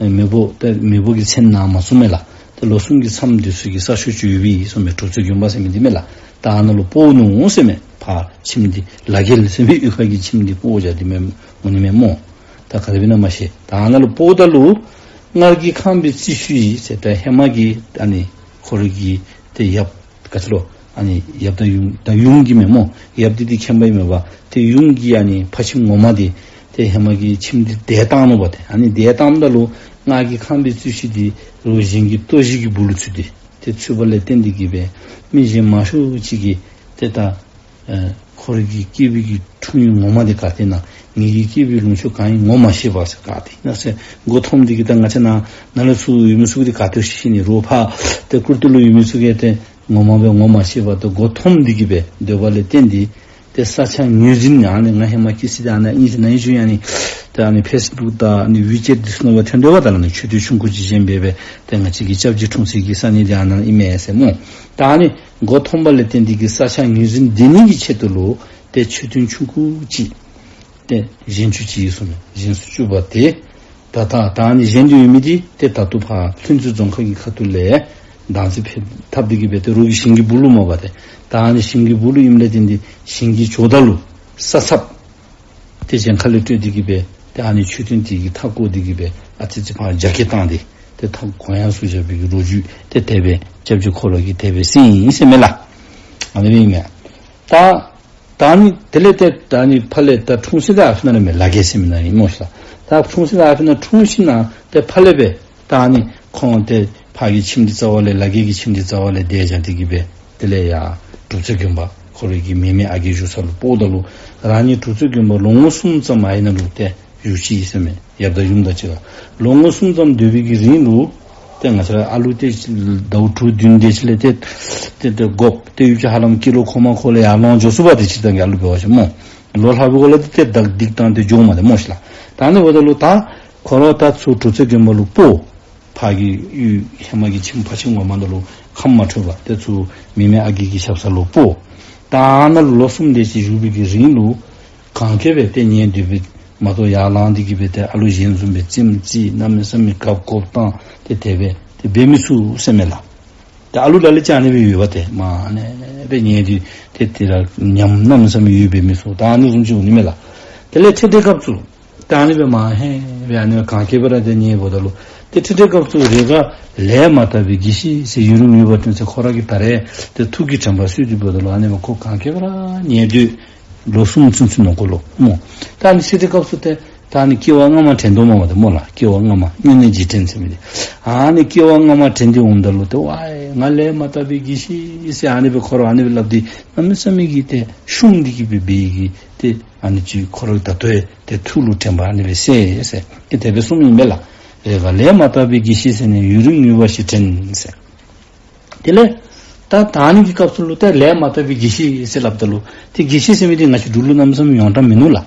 མེས་པོ་ཏེ་མེས་པོ་གི་མཚན་ནང་མ་ཚུད་མས་ལགས། ཏེ་ལོ་གསུམ་གྱི་མཚམས་འདི་ཚུ་གི་ས་ཆ་ཅིག་ཡོད་པའི་གསུངས་མས། གྲུབ་རྩེ་དགོན་པ་ཟེར་མི་འདི་མས་ལགས། ད་ཨ་ནཱ་ལུ་སྤོ་ནུག་ཟེར་མས། ཕར་ཁྱིམ་འདི་ལ་རྒྱལ་ཟེར་མི་གཡུས་ཁ་གི་ཁྱིམ་འདི་སྤོ་བཞག་སྟེ་མས་འོང་ནི་མས་སྨོ། ད་ག་དེ་སྦེ་ཨིན་ན་མ་ཤེས། ད་ཨ་ནཱ་ལུ་སྤོཝ་ད་ལུ་སྔར་གྱི་ཁང་པའི་རྩིག་ཤུལ་ཡི་ཟེར། ད་ཧེ་མ་གི་ཨ་ནི་ཁོ་ར་གི་ཏེ་ཡབ་ག་ཅི་ལོ། ཨ་ནི་ཡབ་དང་ཡུམ་དང་ཡུམ་གྱིས་མེན་མོ། ཡབ་འདི་འདི་མཁྱེན་པ་ཨིན་མས་པ། ཏེ་ཡུམ་གྱིས་ཨ་ནི་ཕ་ཁྱིམ་ངོ་མ་འདི་ཏེ་ཧེ་མ་གི་ཁྱིམ་འདི་དེ་བཏང་ནུག་པ། ཏེ་ཨ་ནི་དེ་བཏངམ་ད་ལུ་སྔགས་ཀྱི་ཁང་པའི་རྩིག་ཤིང་འདི་རོགས་གཞན་གྱི་ལྟོ་གཞི་གི་སྦུག་ལུ་ཚུད་དེ་ཏེ་ཚུད་པ་ལས་བརྟེན་ཏེ་གིས་སྦེ་མི་གཞན་མང་ཤོས་ཅིག་གིས་ཏེ་ད་ཨེ་ཁོ་རའི་གི་སྐྱེས་པའི་གི་འཁྲུངས་ཡུལ་ངོ་མ་འདི་ག་ཏེ་ཨིན་ན། ངེ་གི་སྐྱེས་པའི་ལུང་ཕྱོགས་གང་ཨིན་ངོ་མ་ཤེས་པར་ཟེར་ག་ཏེ་ཨིན་ན་ཟེར་མགུ་འཐོམས་ཏེ་གིས་ད་ང་བཅས་ནཱ་ནཱ་ལས་ཚུར་ཡོད་མི་ཚུ་གིས་ཏེ་ག་ཏེ་ཤེས་ནི། རོགས་ཕར་ཏེ་ཀུར་སྟོད་ལུ་ཡོད་མི་ཚུ་གིས་ཏེ་ངོ་མ་སྦེ་ངོ་མ་ཤེས་པར་ཏེ་མགུ་འཐོམས་ཏེ་གིས་སྦེ་སྡོད་པ་ལས་བརྟེན་ཏེ་ཏེ་ས་ཆ་ངོས་འཛིན་ནི་ཨ་ནི་ང་ཧེ་མ་སྐྱེས་ས་འདི་ཨ་ནཱ་ཨིན་ཟེར་ནཱ་ཨིན་ཟེར་ཨ་ནི་ཏེ་ཨ་ནི་ཕེསི་བུཀ་དང་ཨ་ནི་ཝི་ཅེཊ་འདི་ཚུ་ནང་སྦེ་ཐོན་སྡོད་པ། ད་ཨ་ནི་མཆོད་རྟེན་ཆུང་ཀུ་ཅིག་བཞེངས་སྦེ་སྦེ་ཏེ་ང་བཅས་ཀྱི་སྐྱབས་རྗེ་འཁྲུངས་སའི་གི་ས་གནས་འདི་ཨ་ནཱ་ཨིན་མས་ཟེར་མོ། ད་ཨ་ནི་མགུ་འཐོམས་པ་ལས་བརྟེན་ཏེ་གིས་ས་ཆ་ངོས་འཛིན་འདི་ནི་གི་ཆེད་དུ་ལུ་ཏེ་མཆོད་རྟེན་ཆུང་ཀུ་ཅིག་ཏེ་བཞེངས་བཅུག་ཅི་ཟེར་མས། བཞེངས་སུ་བཅུག་པ་ཏེ་ད་ད་ད་ཨ་ནི་བཞེངས་ཏེ་ཡོད་མི་འདི་ཏེ་ད་ལྟོ་ཕར་ལྷུན་རྩེ་རྫོང་ཁག་གི་ཁ་ཐུག་ལས་བདག་འཛིན་འཕེན་འཐབ་སྟེ་གིས་སྦེ་ཏེ་རོགས་ཀྱི་ཞིང་གི་སྦུག་ལུ་མས་པ། ཏེ་ད་ཨ་ནི་ཞིང་གི་སྦུག་ལུ་ཨིནམ་ལས་བརྟེན་ཏེ་ཞིང་གི་ཇོ་བདག་ལུ་ས་ཚབ་ཏེ་གཞན་ཁ་ལས་སྤྲོད་དེ་གིས་སྦེ་ཏེ་ཨ་ནི་མཆོད་རྟེན་དེ་གི་མཐའ་བསྐོར་ཏེ་གིས་སྦེ་ཨ་ཙི་ཙི་ཕར་རྒྱ་སྐྱེད་བཏང་སྟེ་ཏེ་མཐའ་སྐོར་ཡང་སུ་བཞག་པའི་གི་ལོ་རྒྱུས་ཏེ་དེ་སྦེ་སྐྱབས་རྗེ་ཁོ་ར་གིས་དེ་སྦེ་གསུངས་ཡི་ཟེར་མས་ལགས། ཨ་ནི་སྦེ་ཨིན་མས། ད་ད་ཨ་ནི་དེ་ལས་ཏེ་ད་ཨ་ནི་ཕར་ལས་ད་འཁྲུངས་སའི་ད་ཨ་ཕི་ནང་ལས་མེན་ལ་རྒྱལ་ཟེར་མི་ནང་ཨིན་མོ་ཤིག་ལགས། ད་འཁྲུངས་སའི་ད་ཨ་ཕི་ནང་འཁྲུངས་ཞིནམ་ལས་ཏེ་ཕར་ལས་སྦེ་ད་ཨ་ནི་ཁོང་ཏེ་ཕ་གི་ཁྱིམ་འདི་རྩ་བ་ལས་ལ་རྒྱལ་གྱི་ཁྱིམ་འདི་རྩ་བ་ལས་དེ་བཞག་སྟེ་གིས་སྦེ་དེ་ལས་ཡར་གྲུབ་རྩེ་དགོན་པ་ཁོ་རའི་གི་མེ་མེ་ཨ་རྒས་བཞུགས་ས་ལུ་སྤོཝ་ད་ལུ་རང་ཉིད་གྲུབ་རྩེ་དགོན་པ་ལོ་ངོ་གསུམ་ཙམ་ཨ་ནཱ་ལུ་ཏེ་བཞུགས་ཅི་ཟེར་མས། ཡབ་དང་ཡུམ་དང་གཅིག་ཁར་ལོ་ངོ་གསུམ་ཙམ་སྡོད་པའི་གི་རིང་ལུ་ཏེ་ང་བཅས་ར་ཨ་ལུ་ཏེ་ཟླཝ་དྲུག་བདུན་དེ་ཅིག་ལས་ཏེ་ཏེ་ཏེ་དགོཔ་ཏེ་ཡུལ་གྱི་ཧ་ལམ་ཀི་ལོ་གོང་མ་ཁོ་ལས་ཡར་ལོང་འགྱོ་ཚུགས་པ་དེ་ཅིག་ད་གི་ཨ་ལུ་འབད་བ་ཅིན་མོ། ལོ་ལྷགཔ་གི་སྒང་ལས་ཏེ་ཏེ་བདའ་སྟེ་བཏང་སྟེ་འགྱོཝ་མས་ཏེ་མོ་ཤིག་ལགས། ད་ཨ་ནི་འབདཝ་ད་ལུ་ད་ཁོ་ར་ད་ཚུར་གྲུབ་རྩེ་དགོན་པ་ལུ་སྤོ། ཕ་གི་ཡུལ་ཧེ་མ་གི་ཁྱིམ་ཕ་ཁྱིམ་ངོ་མ་ནང་ལུ་ཁམས་མ་འཕྲོད་པར་ཏེ་ཚུར་མེ་མེ་ཨ་རྒས་ཀྱི་ཞབས་ས་ལུ་སྤོ། ད་ཨ་ནཱ་ལུ་ལོ་གསུམ་དེ་ཅིག་བཞུགས་པའི་གི་རིང་ལུ་གན་རྐྱལ་སྦེ་ཏེ་ཉལ་སྡོད་པའི་མ་གཏོགས་ཡར་ལངས་ཏེ་གིས་སྦེ་ཏེ་ཨ་ལུ་གཞན་བཟུམ་སྦེ་རྩེདམོ་རྩེ་གནམ་མེད་ས་མེད་གབ་གོབ་བཏང་སྟེ་དེ་སྦེ་ཏེ་འབད་མི་ཚུགས་ཟེར་མས་ལགས། ཏེ་ཨ་ལུ་ལ་ལུ་ཅིག་ཨ་ནི་སྦེ་ཡོད་པ་ཏེ་མ་ཨ་ནི་སྦེ་ཉལ་ཏེ་ཏེ་ཏེ་ར་ཉམས་གནམ་མེད་ས་མེད་ཡོད་འབད་མི་ཚུགས། ད་ཨ་ནི་བཟུམ་ཅིག་འོང་ནི་མས་ལགས། དེ་ལས་ཐེངས་ཐེངས་སྐབས་སུ་ད་ཨ་ནི་སྦེ་མ་ཧེ་སྦེ་ཨ་ནི་སྦེ་གན་རྐྱལ་སྦེ་ར་ཏེ་ཉལཝ་ད་ལུ་ཏེ་ཐེངས་ཐེངས་སྐབས་སུ་རེས་འགའ་ལས་མ་དག་པའི་དགེ་བཤེས་ཟེར་ཡུན་རིང་ངུས་པ་ཐོན་ཚེ་ཁོ་ར་གིས་ད་རེས་ཏེ་ཐུགས་ཀྱི་དྲན་པ་གསོས་ཏེ་འབདཝ་ད་ལུ་ཨ་ནི་སྦེ་ཁོ་གན་རྐྱལ་སྦེ་ར་ཉལ་སྡོད་ལོ་གསུམ་ཚུན་ཚོད་ནང་འཁོད་ལུ་མོ། ད་ཨ་ནི་ཚེ་འདི་སྐབས་སུ་ཏེ་ད་ཨ་ནི་སྐྱེ་བ་སྔ་མ་དྲན་དོ་མས་པ་ཏེ་མོ་ལགས། སྐྱེ་བ་སྔ་མ་སྨྱུང་གནས་རྗེས་དྲན་ཟེར་མི་འདི་ཨ་ནི་སྐྱེ་བ་སྔ་མ་དྲན་ཏེ་འོངམ་ད་ལུ་ཏེ་ཝའི་ང་ལས་མ་དག་པའི་དགེ་བཤེས་ཟེར་ཨ་ནི་སྦེ་ཁོ་ར་ཨ་ནི་སྦེ་སླབ་སྟེ་གནམ་མེད་ས་མེད་ཀྱི་ཏེ་ཤུམ་སྟེ་གིས་སྦེ་འབད་ཡི་གི་ཏེ་ཨ་ནི་ཅིག་ཁོ་ར་ད་ལྟོ་ཡང་ཏེ་ཐུགས་ལུ་དྲན་པ་ཨ་ནི་སྦེ་གསལ་ཟེར་ཏེ་དེ་སྦེ་གསུངམ་ཨིན་པས་ལགས། རེས་འགའ་ལས་མ་དག་པའི་དགེ་བཤེས་ཟེར་ནས་ཡུན་རིང་ངུས་པ་ཞིག་དྲན་ཟེར། དེ་ལས་ད་ད་ཨ་ནི་གི་སྐབས་སུ་ལུ་ཏེ་ལས་མ་དག་པའི་དགེ་བཤེས་ཟེར་སླབ་ད་ལུ་ཏེ་དགེ་བཤེས་ཟེར་མི་འདི་ང་བཅས་འབྲུག་ལུ་གནམ་མེད་ས་མེད་ཡོངས་གྲགས་མིན་ནུག་ལགས།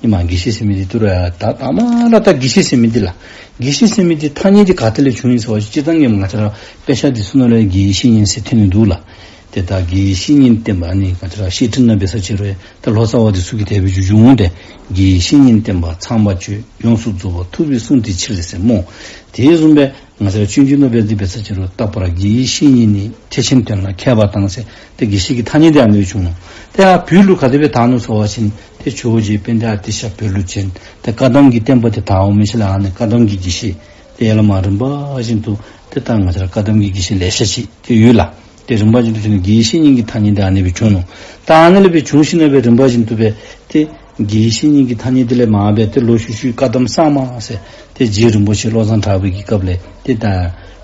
ཨིན་མས། དགེ་བཤེས་ཟེར་མི་འདི་ཏེ་ར་ད་ད་མ་ར་ད་དགེ་བཤེས་ཟེར་མི་འདི་ལགས། དགེ་བཤེས་ཟེར་མི་འདི་ཐ་སྙད་འདི་ག་ཏེ་ལས་བྱུང་ཡི་ཟེར་བ་ཅིན་སྤྱིར་བཏང་གི་ང་བཅས་ར་དཔེ་ཆ་འདི་ཚུ་ནང་ལས་དགེ་བའི་བཤེས་གཉེན་ཟེར་ཐོན་ནི་འདུག་ལགས། ཏེ་ད་དགེ་བའི་བཤེས་གཉེན་བསྟེན་པ་ཨ་ནི་ང་བཅས་ར་བཤེས་སྤྲིང་ནང་འབད་ས་ཅིག་རུང་ད་ལོ་ཙཱ་བ་འདི་ཚུ་གིས་དེ་སྦེ་བརྗོད་བརྗོད་འོང་སྟེ་དགེ་བའི་བཤེས་གཉེན་བསྟེན་པ་ཚངས་པར་སྤྱོད། ཡོངས་སུ་རྫོགས་པ་ཐུབ་པའི་གསུང་དེའི་ཕྱིར་ཟེར་མོ། དེ་བཟུམ་སྦེ་ང་བཅས་ར་སྤྱོད་འཇུག་ནང་འབད་དེ་འབད་ས་ཅིག་རུང་རྟག་པར་དགེ་བའི་བཤེས་གཉེན་ནི། ཐེག་ཆེན་དོན་ལ་མཁས་པ་དང་ཟེར་ཏེ་དགེ་བཤེས་ཀྱི་ཐ་སྙད་འདི་ཨ་ནི་སྦེ་བྱུང་ནུག། ཏེ་ཡར་བོད་ལུ་ག་དེ་སྦེ་དར་ནུག་ཟེར་བ་ཅིན་ཏེ་ཇོ་བོ་རྗེ་དཔལ་ལྡན་ཨ་ཏི་ཤ་བོད་ལུ་བྱོན། ཏེ་བཀའ་གདམས་ཀྱི་བསྟན་པ་འདི་དར་འོང་མི་ཅིག་ལུ་ཨ་ནི་བཀའ་གདམས་ཀྱི་དགེ་བཤེས་ཏེ་ཡར་ལས་མར་རིམ་པ་བཞིན་དུ་ཏེ་ད་ང་བཅས་ར་བཀའ་གདམས་ཀྱི་དགེ་བཤེས་ལེ་ཤ་ཅིག་ཏེ་ཡོད་ལགས། ཏེ་རིམ་པ་བཞིན་དུ་བྱོན་ནུག། དགེ་བའི་བཤེས་གཉེན་གྱི་ཐ་སྙད་འདི་ཨ་ནི་སྦེ་བྱུང་ནུག། ད་ཨ་ནི་ལས་སྦེ་བྱུང་ཞིནམ་ལས་སྦེ་རིམ་པ་བཞིན་དུ་སྦེ་ཏེ་དགེ་བའི་བཤེས་གཉེན་གྱི་ཐ་སྙད་འདི་ལས་མར་སྦེ་ཏེ་ལོག་ཤུལ་ཤུལ་བཀའ་གདམས་གསར་མ་ཟེར་ཏེ་རྗེ་རིན་པོ་ཆེ་བློ་བཟང་གྲགས་པའི་གི་སྐབས་ལས་ཏེ་ད་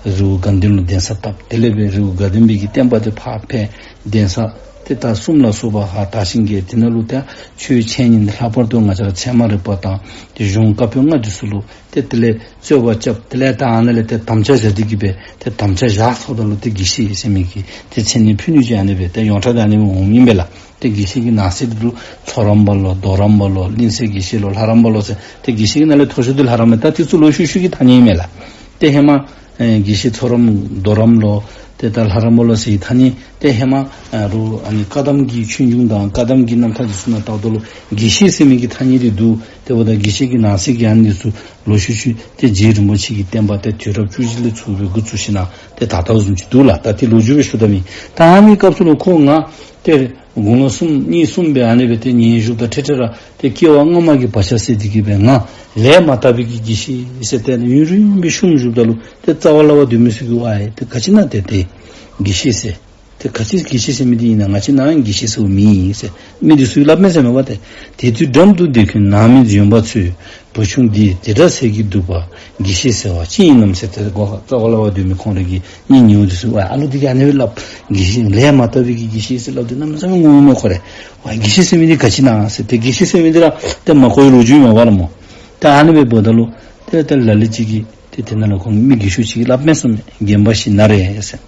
རི་བོ་དགའ་ལྡན་ལུ་གདན་ས་བཏབ། དེ་ལས་སྦེ་རི་བོ་དགའ་ལྡན་པའི་གི་བསྟན་པ་འདི་ཕར་འཕེལ། གདན་ས་ཏེ་ད་གསུམ་ལ་སོགས་པ་ཧ་དར་ཞིང་རྒྱས། དེ་ནང་ལུ་ཏེ་ཆོས་འཆད་ཉན་ལྷག་པར་དུ་ང་བཅས་ར་ཚད་མ་རིག་པ་དང་ཏེ་གཞུང་བཀའ་པོད་ལྔ་འདི་ཚུ་ལུ་ཏེ་དེ་ལས་རྩོད་པ་རྐྱབ། དེ་ལས་ད་ཨ་ནཱ་ལས་ཏེ་དམ་བཅའ་བཞག་སྟེ་གིས་སྦེ་ཏེ་དམ་བཅའ་བཞག་ཚརཝ་ད་ལུ་ཏེ་དགེ་བཤེས་ཟེར་མི་གི་ཏེ་མཚན་ནི་ཕུལ་ནི་ཅིག་ཨ་ནི་སྦེ་ཏེ་ཡོངས་གྲགས་འདི་ཨ་ནི་སྦེ་འོངམ་ཨིན་པས་ལགས། ཏེ་དགེ་བཤེས་ཀྱི་ནང་གསེས་འདི་ལུ་ཚོགས་རམས་པ་ལོ་རྡོ་རམས་པ་ལོ་གླིང་སྲས་དགེ་བཤེས་ལོ་ལྷ་རམས་པ་ལོ་ཟེར་ཏེ་དགེ་བཤེས་ཀྱི་ནང་ལས་མཐོ་ཤོས་འདི་ལྷ་རམས་པ། ད་འདི་ཚུ་ལོག་ཤུལ་ཤུལ་གྱི་ཐ་སྙད་ཨིན་མས་ལགས། ཏེ་ཧེ་མ་ཨེ་དགེ་བཤེས་ཚོགས་རམས་རྡོ་རམས་ལོ་ཏེ་ད་ལྷ་རམས་པ་ལོ་ཟེར་ཐ་སྙད་ཏེ་ཧེ་མ་ཨ་རུང་ཨ་ནི་བཀའ་གདམས་ཀྱི་ཆོས་འབྱུང་དང་བཀའ་གདམས་ཀྱི་རྣམ་ཐར་འདི་ཚུ་ནང་ལྟཝ་ད་ལུ་དགེ་བཤེས་ཟེར་མི་གི་ཐ་སྙད་འདི་འདུག། དེ་འབདཝ་ད་དགེ་བཤེས་ཀྱི་ནང་གསེས་ཀྱི་ཨ་ནི་འདི་ཚུ་ལོག་ཤུལ་ཤུལ་ཏེ་རྗེ་རིན་པོ་ཆེ་གི་བསྟན་པ་ཏེ་དུས་རབས་བཅུ་བཞི་ལས་ཚུར་སྦེ་འགོ་བཙུགས་ཞིནམ་ལས་ཏེ་ད་ལྟོ་བཟུམ་ཅིག་འདུག་ལགས། ད་འདི་ལོ་རྒྱུས་སྦེ་ཞུཝ་ད་མེན། ད་ཨ་ནི་སྐབས་སུ་ལུ་ཁོ་ང་ཏེ་དགུང་ལོ་གསུམ་གཉིས་གསུམ་སྦེ་ཨ་ནི་སྦེ་ཏེ་ཉལ་བཞུགསཔ་ད་ཁྲིག་ཁྲི་ར་ཏེ་སྐྱེ་བ་སྔ་མ་གི་བག་ཆགས་སད་དེ་གིས་སྦེ་ང་ལས་མ་དག་པའི་གི་དགེ་བཤེས་ཟེར་ཏེ་ཡུན་རིང་སྦེ་ཤུམ་བཞུགསཔ་ད་ལུ་ཏེ་རྩ་བ་ལས་སྡོད་མི་ཚུ་གིས་ཝའི་ཏེ་ག་ཅི་ཨིན་ན་ཏེ་ཏེ་དགེ་བཤེས་ཟེར་ ག་ཅི་དགེ་བཤེས་ཟེར་མི་འདི་ཨིན་ན། ང་བཅས་ནང་དགེ་བཤེས་ཟེར་མི་ཨིན་ཟེར། མི་འདི་ཚུ་གིས་སླབ་མས་ཟེར་མས་པ་ཏེ། དེ་དུས་འགྲམ་དུ་བསྡད་ཁུངས་ནགས་མི་ལྗོན་པ་ཚོས། བུ་ཆུང་འདི་དེ་འདྲ་ཟེར་གྱི་འདུག་པ། དགེ་བཤེས་ཟེར་བ་ཅི་ཨིན་ནམ་ཟེར། ཏེ་སྒོ་ཁར་རྩ་བ་ལས་ཕར་སྡོད་མི་ཁོང་ར་གི་གཉེན་ཉེཝ་འདི་ཚུ་ཨ་ཨ་ལོ་འདི་གིས་ཨ་ནི་སྦེ་སླབ། དགེ་བཤེས་ལས་མ་དག་པའི་གི་དགེ་བཤེས་ཟེར་སླབ་སྟེ་གནམ་མེད་ས་མེད་ངུ་ངུ་མས་ཁོ་ར། ཝའི་དགེ་བཤེས་ཟེར་མི་འདི་ག་ཅི་ཨིན་ན་ཟེར། ཏེ་དགེ་བཤེས་ཟེར་མི་འདི་ར་ཏེ་མ་གོ་བའི་ལོ་རྒྱུས་མས་པ་ལགས་སྨོ། ཏེ་ཨ་ནི་སྦེ་འབདཝ་ད་ལུ་ཏེ་ཏེ་ལ་ལུ་ཅིག་གིས་ཏེ་དེ་ནང་ལུ་ཁོང་མི་རྒས་ཤོས་ཅིག་གིས་སླབ་མས་ཟེར་མས། རྒན་པ་ཞིག་ན་རེ་ཟེར།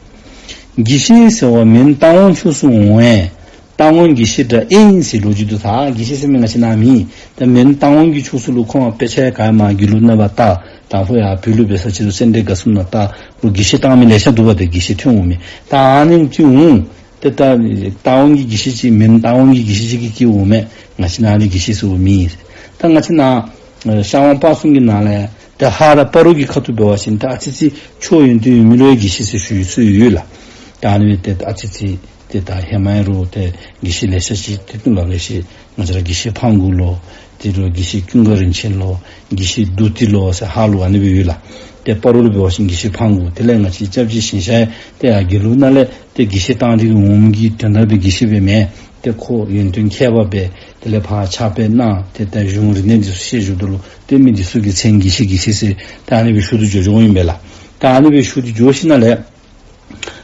དགེ་བཤེས་ཟེར་བ་མོན་རྟ་དབང་ཕྱོགས་སུ་འོང་བས། རྟ་དབང་དགེ་བཤེས་འདྲ་ཨིན་ཟེར་ལོ་རྒྱུས་འདུག། ད་དགེ་བཤེས་ཟེར་མི་ང་བཅས་ནང་མེད། ད་མོན་རྟ་དབང་གི་ཕྱོགས་སུ་ལུ་ཁོང་དཔེ་ཆ་ཡང་ག་ཡང་མ་དགེ་ལུགས་ནང་པ་ལྟ། དང་ཕུ་ཡང་བོད་ལུ་འབད་ས་ཅིག་རུང་སེ་འབྲས་དགའ་གསུམ་ནང་ལྟ། ལུ་དགེ་བཤེས་བཏང་མི་ལེ་ཤ་འདུག་པ། ཏེ་དགེ་བཤེས་ཐོན་འོང་མི་ད་ཨ་ནི་ཅིག་འོང་། ཏེ་ད་རྟ་དབང་གི་དགེ་བཤེས་ཅིག་མོན་རྟ་དབང་གི་དགེ་བཤེས་ཅིག་གིས་སྐྱེལ་འོང་མས། ང་བཅས་ནང་ལུ་དགེ་བཤེས་ཟེར་མི་ཨིན་ཟེར། ད་ང་བཅས་ནང་ཨེ་ཤར་ཝང་སྤ་གསུམ་གྱི་ནང་ལས་ཏེ་ཧཱ་ར་སྤ་རོ་གི་ཁ་ཐུག་འབད་བ་ཅིན་ད་ཨ་ཙི་ཙི་ཆོས་ཡོན་ཏན་ཡོད་མི་ལུ་ཡང་དགེ་བཤེས་ཟེར་ཞུ་སྲོལ་ཡོད་ལགས། ད་ཨ་ནི་སྦེ་ཏེ་ཨ་ཙི་ཙི་ཏེ་ད་ཧེ་མ་ཡང་རུང་ཏེ་དགེ་བཤེས་ལེ་ཤ་ཅིག་ཏེ་ཏེ་ལགས་ལེ་ཤ་ང་བཅས་ར་དགེ་བཤེས་ཕང་གུ་ལོ། དེ་རུང་དགེ་བཤེས་ཀུན་དགའ་རིན་ཆེན་ལོ། དགེ་བཤེས་བདུད་རྩི་ལོ་ཟེར་ཧཱ་ལུ་ཨ་ནི་སྦེ་ཡོད་ལགས། ཏེ་སྤ་རོ་ལུ་འབད་བ་ཅིན་དགེ་བཤེས་ཕང་གུ། དེ་ལས་ང་བཅས་སྐྱབས་རྗེ་ཞིང་གཤེགས་ཏེ་ཡར་དགེ་ལུགས་ནང་ལས་ཏེ་དགེ་བཤེས་བཏང་སྟེ་གི་འོང་མི་གི་དོན་དག་སྦེ་དགེ་བཤེས་སྦེ་མེན། ཏེ་ཁོ་ཡོན་ཏན་མཁས་པ་སྦེ་དེ་ལས་ཕར་ཕྱག་དཔེ་གནང་། ཏེ་ད་གཞུང་རིག་གནས་འདི་ཚུ་ཤེས་བཞུགསཔ་ད་ལུ་ཏེ་མི་འདི་ཚུ་གིས་མཚན་དགེ་བཤེས་དགེ་བཤེས་ཟེར་ད་ཨ་ནི་སྦེ་ཞུ་སྟེ་འགྱོ་འགྱོཝ་ཨིན་པས་ལགས། ད་ཨ་ནི་སྦེ་ཞུ་སྟེ་འགྱོ་ཞིནམ་ལས་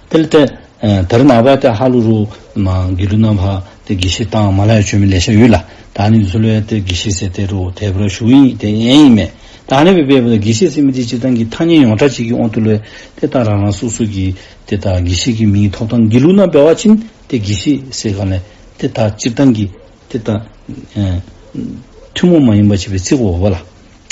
དེ་ལས་ཏེ་ཨེ་ད་རེས་ནངས་པ་ཏེ་ཧཱ་ལུ་རུང་མར་དགེ་ལུགས་ནང་ཕར་ཏེ་དགེ་བཤེས་བཏང་མར་ལས་ཡར་བྱོན་མི་ལེ་ཤ་ཡོད་ལགས། ད་ཨ་ནི་འདི་ཚུ་ལུ་ཡང་ཏེ་དགེ་བཤེས་ཟེར་ཏེ་རུང་དེ་སྦེ་ར་ཞུཝ་ཨིན། ཏེ་ཨིན་མས། ད་ཨ་ནི་སྦེ་འབདཝ་ད་དགེ་བཤེས་ཟེར་མི་འདི་སྤྱིར་བཏང་གི་ཐ་སྙད་ཡོངས་གྲགས་ཅིག་གི་དབང་དུ་ལུ་ཡང་ཏེ་ད་རང་རང་སོ་སོ་གི་ཏེ་ད་དགེ་བཤེས་ཀྱི་མིང་ཐོབ་ཐངས་དགེ་ལུགས་ནང་འབད་བ་ཅིན་ཏེ་དགེ་བཤེས་ཟེར་ག་ལས་ཏེ་ད་སྤྱིར་བཏང་གི་ཏེ་ད་ཨེ་ཐུན་མོང་མ་ཡིན་པ་ཅིག་སྦེ་བརྩི་དགོ་པས་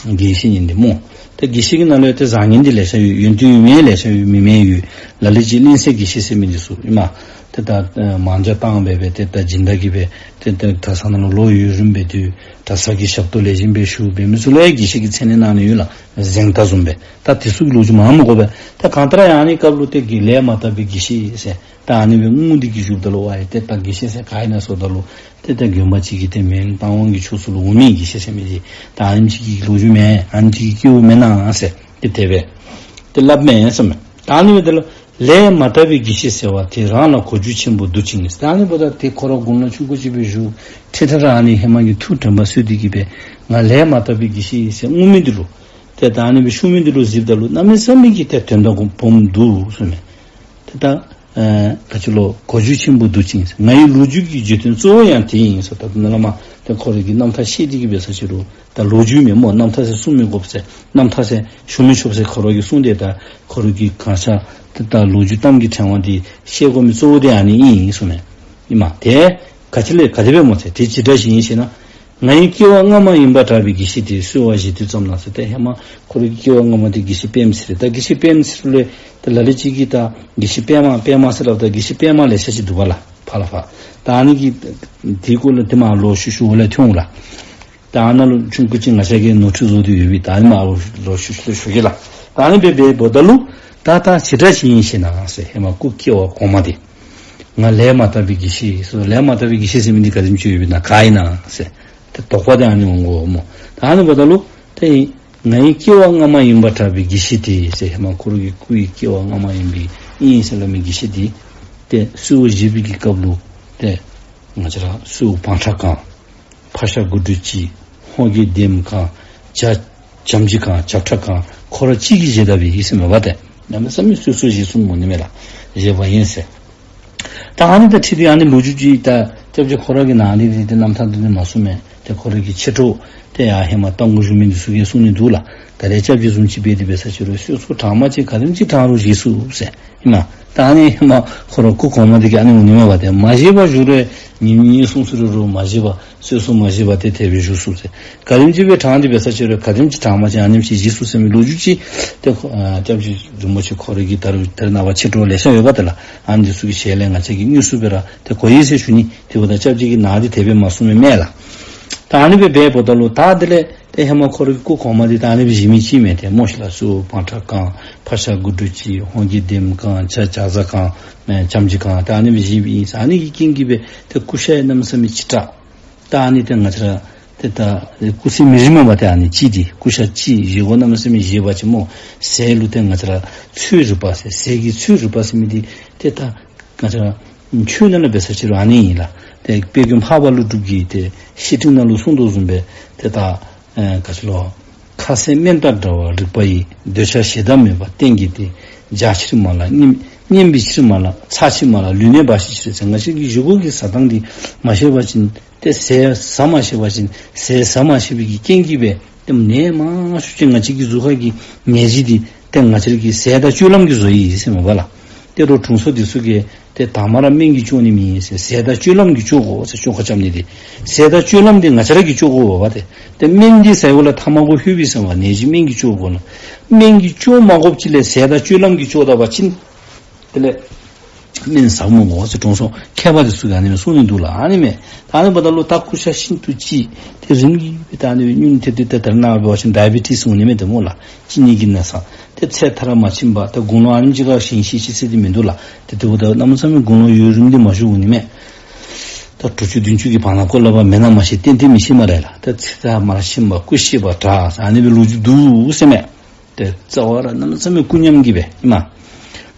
ལགས། དགེ་བཤེས་ཨིན་ཏེ་སྨོ། ཏེ་དགེ་བཤེས་ཀྱི་ནང་ལུ་ཡང་ཏེ་བཟང་ངན་འདི་ལེ་ཤ་ཡོད། ཡོན་ཏན་ཡོད་མི་ལེ་ཤ་ཡོད། མེད་མི་ཡོད། ལ་ལུ་ཅིག་གླིང་སེང་དགེ་བཤེས་ཟེར་མི་འདི་ཚུ་ཨིན་མས། ཏེ་ད་ཨེ་མང་ཇ་བཏང་སྦེ་སྦེ་ཏེ་ད་སྦྱིན་བདག་གིས་སྦེ་ཏེ་ད་གྲྭ་ཚང་ནང་ལུ་ལོ་ཡུན་རིངམོ་སྦེ་སྡོད། གྲྭ་ཚང་གི་ཞབས་ཏོག་ལེགས་ཤོམ་སྦེ་ཞུ་འབད་མི་ཚུ་ལུ་ཡང་དགེ་བཤེས་ཀྱི་མཚན་གནང་ནི་ཡོད་ལགས། གཟེངས་རྟགས་བཟུམ་སྦེ། ད་དེ་ཚུ་གི་ལོ་རྒྱུས་མང་མི་དགོ་པས། ད་གང་ལྟར་ཡང་ཨ་ནི་སྐབས་ལུ་ཏེ་དགེ་ལས་མ་དག་པའི་དགེ་བཤེས་ཟེར་ད་ཨ་ནི་སྦེ་ངུ་སྟེ་གི་བཞུགསཔ་ད་ལུ་ཝའི་ཏེ་ད་དགེ་བཤེས་ཟེར་ག་ཨིན་ན་ཟེརཝ་ད་ལུ་ཏེ་ད་དགོན་པ་ཅིག་གི་ཏེ་མོན་རྟ་དབང་གི་ཕྱོགས་སུ་ལུ་འོང་མི་དགེ་བཤེས་ཟེར་མི་འདི་ད་ཨ་ནེམ་ཅིག་གི་ལོ་རྒྱུས་མས། ཨ་ནེམ་ཅིག་གི་སྐྱེཝ་མེན་ན་ཟེར་ཏེ་དེ་སྦེ་ཏེ་སླབ་མས་ཟེར་མས། ད་ཨ་ནི་སྦེ་ད་ལུ་ལས་མ་དག་པའི་དགེ་བཤེས་ཟེར་བ་དེ་རང་ལ་གོ་རྒྱུ་ཆེན་པོ་འདུག་ཅིང་ཟེར། ད་ཨ་ནི་འབདཝ་ད་ཏེ་ཁོ་ར་དགུང་ལོ་ཆུང་ཀུ་ཅིག་སྦེ་བཞུགས་ཁྲི་ཁྲི་ར་ཨ་ནི་ཧེ་མ་གི་ཐུགས་དྲན་པ་གསོས་ཏེ་གི་སྦེ་ང་ལས་མ་དག་པའི་དགེ་བཤེས་ཟེར་ངུ་མི་འདི་ལུ་ཏེ་ད་ཨ་ནི་སྦེ་ཞུ་མི་འདི་ལུ་གཟིགསཔ་ད་ལུ་གནམ་མེད་ས་མེད་ཀྱི་ཏེ་དོན་དག་སྦོམ་འདུག་ཟེར་མས། ཏེ་ད་ཨེ་ག་ཅི་ལོ་གོ་རྒྱུ་ཆེན་པོ་འདུག་ཅིང་ཟེར། ང་ཡི་ལོ་རྒྱུས་ཀྱི་བརྗོད་དོན་གཙོ་བོ་ཡང་དེ་ཨིན་ཟེར། ད་ནཱ་ལས་མར་ཏེ་ཁོ་ར་གི་རྣམ་ཐར་བཤད་དེ་གི་སྦེ་ས་ཅིག་རུང་ད་ལོ་རྒྱུས་མས་སྨོ། རྣམ་ཐར་ཟེར་གསུང་མི་དགོ་པས་ཟེར། རྣམ་ཐར་ཟེར་ཞུ་མི་ཆོག་པས་ཟེར་ཁོ་ར་གིས་གསུངས་ཏེ་ད་ཁོ་ར་གི་གང་ཤར་ཏེ་ད་ལོ་རྒྱུས་གཏམ་གྱི་ཕྲེང་བ་འདི་བཤད་དགོ་མི་གཙོ་བོ་དེ་ཨ་ནི་ཨིན་ཟེར་མས། ཨིན་མས། ཏེ་ག་ཅི་ལས་ག་དེ་སྦེ་སྨོ་ཟེར། དེ་ཇི་འདྲ་ཞིག་ཡིན་ཞེ་ན། ང་ཡི་སྐྱེ་བ་སྔ་མ་ཡིན་པར་གྲགས་པའི་དགེ་བཤེས་དེ་གསོལ་བ་བཞེས་དུས་ཙམ་ན་ཟེར། ཏེ་ཧེ་མ་ཁོ་ར་གི་སྐྱེ་བ་སྔ་མ་དེ་དགེ་བཤེས་པདྨ་ཚེ་རིང་། ད་དགེ་བཤེས་པདྨ་ཚེ་རིང་ལས་ད་ལ་ལུ་ཅིག་གིས་ད་དགེ་བཤེས་པདྨ་པདྨ་ཟེར་སླབ་ད་དགེ་བཤེས་པདྨ་ལེ་ཤ་ཅིག་འདུག་པ་ལགས། ཕར་ལས་ཕར་ད་ཨ་ནི་གི་དེའི་སྐོར་ལས་ཏེ་མར་ལོག་ཤུལ་ཤུལ་ལས་ཐོན་འོང་ལགས། ད་ཨ་ནཱ་ལུ་ཆུང་ཀུ་ཅིག་ང་བཅས་ཀྱིས་ནོར་འཁྲུལ་བཟོ་སྟེ་ཡོད་པས། ད་ཨ་ནི་མར་ལོག་ཤུལ་ཤུལ་ལས་ཞུ་གེ་ལགས། ད་ཨ་ནི་སྦེ་འབདཝ་ད་ལུ་ད་ད་ཇི་འདྲ་ཞིག་ཡིན་ཞེ་ན་ཟེར། ཧེ་མ་སྐུ་སྐྱེ་བ་གོང་མ་དེ་ང་ལས་མ་དག་པའི་དགེ་བཤེས་ཟེར། ལས་མ་དག་པའི་དགེ་བཤེས་ཟེར་མི་འདི་ག་དེམ་ཅིག་ཡོད་པས་ན་ག་ཨིན་ན་ཟེར། ཏེ་དོགས་པ་དེ་ཨ་ནི་འོང་དགོ་སྨོ། ད་ཨ་ནི་འབདཝ་ད་ལུ་ཏེ་ང་ཡི་སྐྱེ་བ་སྔ་མ་ཡིན་པར་གྲགས་པའི་དགེ་བཤེས་དེ་ཟེར། ཧེ་མ་ཁོ་ར་གི་སྐུ་ཡི་སྐྱེ་བ་སྔ་མ་ཡིན་པའི་ཨིན་ཟེར་སླབ་མི་དགེ་བཤེས་དེ་ཏེ་གསོལ་བ་བཞེས་པའི་གི་སྐབས་ལུ་ཏེ་ང་བཅས་ར་གསོལ་བ་བང་ཁྲག་གང་། ཕག་ཤ་དགུ་འབྲུ་གཅིག། ཧོང་གི་ལྡེམ་གང་། ཇ་ཇམ་ཅི་གང་། ཇ་ཁྲག་གང་། ཁོ་ར་གཅིག་གིས་བཞེས་ད་པའི་ཨིན་ཟེར་མས་པ་ཏེ། གནམ་མེད་ས་མེད་གསོལ་གསོལ་བཞེས་གསུངམ་འོང་ནི་མས་ལགས། བཞེས་པ་ཨིན་ཟེར། ད་ཨ་ནི་དང་འཁྲིལ་ཏེ་ཨ་ནི་ལོ་རྒྱུས་ཅིག་ད་སྐྱབས་རྗེ་ཁོ་ར་གིས་ནཱ་འདི་འདི་ཏེ་རྣམ་ཐར་འདི་ནི་མ་གསུངས་མས། ཏེ་ཁོ་ར་གི་མཆེད་གྲོགས་ཏེ་ཡར་ཧེ་མ་རྟ་མགོ་བཞུགས་མི་འདི་ཚུ་གིས་གསུང་ནི་འདུག་ལགས། ད་རེས་སྐྱབས་རྗེ་བཟུམ་ཅིག་འབད་དེ་འབད་ས་ཅིག་རུང་གསོལ་གསོལ་གྲངས་མ་ཅིག་ག་དེམ་ཅིག་གྲངས་རུང་བཞེས་ཚུགས་ཟེར། ཨིན་མས། ད་ཨ་ནི་ཧེ་མ་ཁོ་ར་སྐུ་གོང་མ་འདི་གིས་ཨ་ནི་འོང་ནི་མས་པ་ཏེ། མ་བཞེས་པར་བཞུགས་རུང་ཉིནམ་གཉིས་གསུམ་ཚུ་རུང་རུང་མ་བཞེས་པར་གསོལ་གསོལ་མ་བཞེས་པར་ཏེ་དེ་སྦེ་བཞུགས་ཚུགས་ཟེར། ག་དེམ་ཅིག་སྦེ་གྲངས་འདི་འབད་ས་ཅིག་རུང་ག་དེམ་ཅིག་གྲངས་མ་ཅིག་ཨ་ནེམ་ཅིག་བཞེས་ཚུགས་ཟེར་མི་ལོ་རྒྱུས་ཅིག་ཏེ་ཁོ་ཨ་སྐྱབས་རྗེ་རིན་པོ་ཆེ་ཁོ་ར་གི་ད་རུང་ད་རེས་ནངས་པ་མཆེད་གྲོགས་ལེ་ཤ་ཡོད་པ་ཏེ་ལགས། ཨ་ནི་འདི་ཚུ་གི་ཞལ་ལས་ང་བཅས་ཀྱིས་དངོས་སུ་སྦེ་ར་ཏེ་གོ་ཡི་ཟེར་ཞུ་ནི། དེ་འབདཝ་ད་སྐྱབས་རྗེ་གིས་ནཱ་འདི་དེ་སྦེ་མ་གསུངས་མི་མས་ལགས། ད་ཨ་ནི་སྦེ་འབདཝ་ད་ལུ་ད་དེ་ལས་ཏེ་ཧེ་མ་ཁོ་ར་གི་སྐུ་གོང་མ་འདི་ད་ཨ་ནི་སྦེ་བཞེས་མི་ཅིག་མས་ཏེ་སྨོ་ཤིག་ལགས། གསོལ་བ་བང་ཁྲག་གང་། ཕག་ཤ་དགུ་འབྲུ་གཅིག། ཧོང་གི་ལྡེམ་གང་། ཇ་ཇ་ཟ་གང་། ཨེ་ཇམ་ཅི་གང་། ད་ཨ་ནི་སྦེ་བཞེས་མི་ཨིན་ཟེར། ཨ་ནི་གི་རྐྱེན་གྱིས་སྦེ་ཏེ་སྐུ་ཤ་ཡང་གནམ་མེད་ས་མེད་ལྕི་དྲགས། ད་ཨ་ནི་ཏེ་ང་བཅས་ར་ཏེ་ད་སྐུ་ཚེ་མི་རིང་མས་པ་ཏེ། ཨ་ནི་ལྕི་སྟེ་སྐུ་ཤ་ལྕི་བཞེས་སྒོ་གནམ་མེད་ས་མེད་བཞེས་པ་ཅིན་སྨོ། ཟས་ལུ་ཏེ་ང་བཅས་ར་ཚོད་རིག་པ་ཟེར། ཟས་ཀྱི་ཚོད་རིག་པ་ཟེར་མི་འདི་ཏེ་ད་ང་བཅས་ར་ ཆོས་ནང་ལུ་འབད་ས་ཅིག་རུང་ཨ་ནི་ཨིན་ལགས། ཏེ་དཔལ་མགོན་འཕགས་པ་ཀླུ་སྒྲུབ་ཀྱིས་ཏེ་བཤེས་སྤྲིང་ནང་ལུ་གསུངས་དོ་བཟུམ་སྦེ་ཏེ་ད་ཨེ་ག་ཅི་ལོ། ཁ་ཟས་སྨན་དང་འདྲ་བ་རིག་པ་ཡི། འདོད་ཆགས་ཞེ་སྡང་མེད་པ་གཏན་གྱི་བདེ། འཇའ་ཕྱིར་མ་ལགས་སྙེམས་པའི་ཕྱིར་མ་ལགས། ཚྭ་ཕྱིར་མ་ལགས་ལུས་གནས་འབའ་ཞིག་ཕྱིར་ཟེར། ང་བཅས་ཀྱིས་བཞེས་སྒོ་གི་བཟའ་སྟངས་འདི་མ་ཤེས་པ་ཅིན་ཏེ་ཟས་ཟ་མ་ཤེས་པ་ཅིན་ཟས་ཟ་མ་ཤེས་པའི་གི་རྐྱེན་གྱིས་སྦེ་ཏེ་ནད་མང་ཤོས་ཅིག་ང་བཅས་ཀྱི་གཟུགས་ཁ་གི་ནད་གཞི་འདི་ཏེ་ང་བཅས་ཀྱི་ཟས་དང་སྤྱོད་ལམ་གྱིས་བཟོ་ཡི་ཟེར་མས་པ་ལགས། ཏེ་རོགས་དྲུང་འཚོ་འདི་ཚུ་གིས་ཏེ་དང་པ་ར་སྨན་གྱིས་སྐྱོག་ནི་མེན་ཟེར། ཟས་དང་སྤྱོད་ལམ་གྱིས་སྐྱོག་དགོ་ཟེར། བཅོས་ཁ་རྐྱབ་ནི་འདི་ཟས་དང་སྤྱོད་ལམ་འདི་ང་བཅས་ར་གིས་སྐྱོག་དགོ་པ་ཏེ། ཏེ་སྨན་འདི་ཟ་བའི་ལུ་ཐ་མ་གུ་ལྷོད་པའི་ཟེར་བ་ནད་གཞི་སྨན་གྱིས་སྐྱོག་དགོ་ན། སྨན་གྱིས་སྐྱོག་མ་དགོཔ་ཅིག་ལས་ཟས་དང་སྤྱོད་ལམ་གྱིས་སྐྱོག་ད་པ་ཅིན་དེ་ལས་སྨན་ཟ་མི་དགོ་ཟེར་དྲུང་འཚོ་མཁས་པ་འདི་ཚུ་གིས་ཨ་ནི་མས་གསུང་ནི་འདུག་ལགས། ཨ་ནི་མས། ད་ཨ་ནི་འབདཝ་ད་ལུ་ད་སྐུ་ཤ་ཤིན་ཏུ་ལྕི་ཏེ་རིམ་གྱིས་སྦེ་ད་ཨ་ནི་སྦེ་སྙུན་ཏེ་ཏེ་ད་ད་རེས་ནངས་པ་འབད་བ་ཅིན་ཌའི་བི་ཊིས་ཟེར་ནི་མས་ཏེ་སྨོ་ལགས། ཅི་ནི་གི་ན་ཚ། ཏེ་ཚེ་མཐར་མ་ཕྱིན་པ། ཏེ་དགུང་ལོ་ཨ་ནེམ་ཅིག་ཁར་ཞིང་གཤེགས་ཅི་ཟེར་འདི་མིན་འདུག་ལགས། ཏེ་དེ་འབདཝ་ད་གནམ་མེད་ས་མེད་དགུང་ལོ་ཡུན་རིང་འདི་མ་བཞུགས་འོང་ནི་མས། ད་དྲུག་ཅུ་བདུན་ཅུ་གི་བར་ན་ཀོ་ལ་བ་མེན་ན་མ་ཤེས། ཏན་ཏན་མི་ཤེས་སྨ་རེ་ལགས། ད་ཚེ་མཐར་མ་ཕྱིན་པ། སྐུ་གཤེགས་པ་དྲག་ཟེར་ཨ་ནི་སྦེ་ལོ་རྒྱུས་འདུག་ཟེར་མས། ཏེ་རྩ་བ་ར་གནམ་མེད་ས་མེད་སྐུ་ཉམས་ཀྱིས་སྦེ་ཨིན་མས།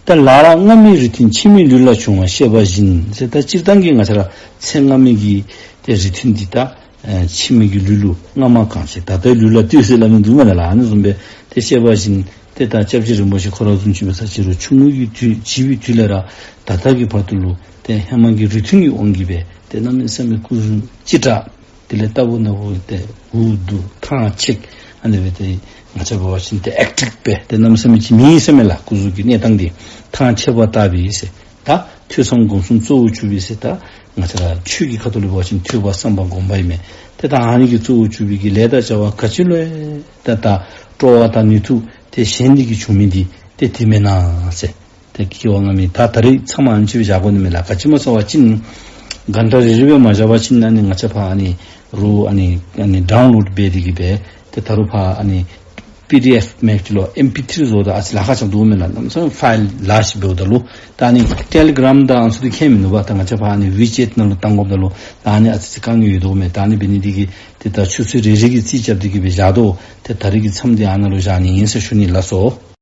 ད་ལ་ལ་སྔ་མའི་རེ་ཐུང་འཆི་མེད་ལུས་ལ་བྱུང་བ་ཤེས་པ་བཞིན་ཟེར། ད་སྤྱིར་བཏང་གི་ང་བཅས་ར་ཚེ་སྔ་མའི་གི་ཏེ་རེ་ཐུང་འདི་ད་ཨེ་འཆི་མེད་ཀྱི་ལུས་ལུ་སྔ་མ་གང་བྱས། ད་ལྟའི་ལུས་ལ་ལྟོས་ཟེར་སླབ་མི་འདུག་སྨ་རེ་ལགས། ཨ་ནི་བཟུམ་སྦེ་ཏེ་ཤེས་པ་བཞིན་ཏེ་ད་སྐྱབས་རྗེ་རིན་པོ་ཆེ་ཁོ་ར་བཟུམ་ཅིག་འབད་ས་ཅིག་རུང་ཆུང་ངུ་གི་དུས་བྱིས་པའི་དུས་ལས་ར་ད་ལྟ་གི་བར་དུ་ལུ་ཏེ་ཧེ་མ་གི་རེ་ཐུང་གི་དབང་གིས་སྦེ་ཏེ་གནམ་མེད་ས་མེད་སྐུ་གཟུགས་ལྕི་དྲགས། དེ་ལས་རྟག་བུ་ན་བུ་ཏེ་འུ་སྡུག་ཐང་ཆད། ཨ་ནི་སྦེ་ཏེ་ང་བཅས་འབད་བ་ཅིན་ཏེ་ཨེཀ་ཊིབ་སྦེ་ཏེ་གནམ་མེད་ས་མེད་ཅིག་མེད་ཟེར་མས་ལགས། སྐུ་གཟུགས་ཀྱི་གནས་སྟངས་འདི་ཐང་ཆད་པ་ལྟ་བུ་ཟེར། ད་ཐོས་བསམ་སྒོམ་གསུམ་གཙོ་བོར་གྱུར་པའི་ཟེར། ད་ང་བཅས་ར་ཆོས་ཀྱི་ཁ་ཐུག་ལུ་འབད་བ་ཅིན་ཐོས་པ་བསམ་པ་སྒོམ་པ་ཨིན་མས། ཏེ་ད་ཨ་ནི་གིས་གཙོ་བོར་གྱུར་པའི་གི་ལས་དང་བྱ་བ་ག་ཅི་ལུ་ཡང་ད་ད་སྤྲོ་བ་དང་ནུས་མཐུ་ཏེ་གཞན་འདི་གིས་བྱུང་མི་འདི་ཏེ་དེ་མེན་ན་ཟེར། ཏེ་སྐྱེ་བ་སྔ་མའི་ད་ད་རེས་ཚབ་མ་ཨ་ནེམ་ཅིག་སྦེ་བཞག་དགོ་ནི་མས་ལགས། ག་ཅི་སྨོ་ཟེར་བ་ཅིན་གྷན་ཊ་རེ་རེ་སྦེ་མ་བཞག་པ་ཅིན་ཨ་ནི་ང་བཅས་ཕར་ཨ་ནི་རུ་ཨ་ནི་ཨ་ནི་ཌའུན་ལོཌ་འབད་དེ་གིས་སྦེ་ཏེ་ད་རུང་ཕར་ཨ་ནི་པི་ཌི་ཨེཕ་མེད་ཅི་ལོ་ཨེམ་པི་ཐི་རི་བཟོ་ད་ཨ་ཙི་ལཱ་ཁག་ཅིག་འདུག་མས་ལགས། གནམ་མེད་ས་མེད་ཕའིལ་ལཱརཇ་འབདཝ་ད་ལུ་ད་ཨ་ནི་ཊེ་ལི་གྲམ་དང་ཨ་ནི་ཚུ་འདི་ཁྱད་མིན་འདུག་པ། ད་ང་བཅས་ཕར་ཨ་ནི་ཝི་ཅེཊ་ནང་ལུ་བཏང་དགོཔ་ད་ལུ་ད་ཨ་ནི་ཨ་ཙི་ཙི་དཀའ་ངལ་ཡོད་དོ་མས། ད་ཨ་ནི་འབད་ནི་འདི་གིས་ཏེ་ད་ཆུ་ཚོད་རེ་རེ་གི་རྩིས་རྐྱབ་སྟེ་གིས་སྦེ་བཞག་དོ། ཏེ་ད་རེས་ཀྱི་མཚམས་འདི་ཨ་ནཱ་ལུ་བཞག་ནི་ཨིན་ཟེར་ཞུ་ནི་ལགས་སོ།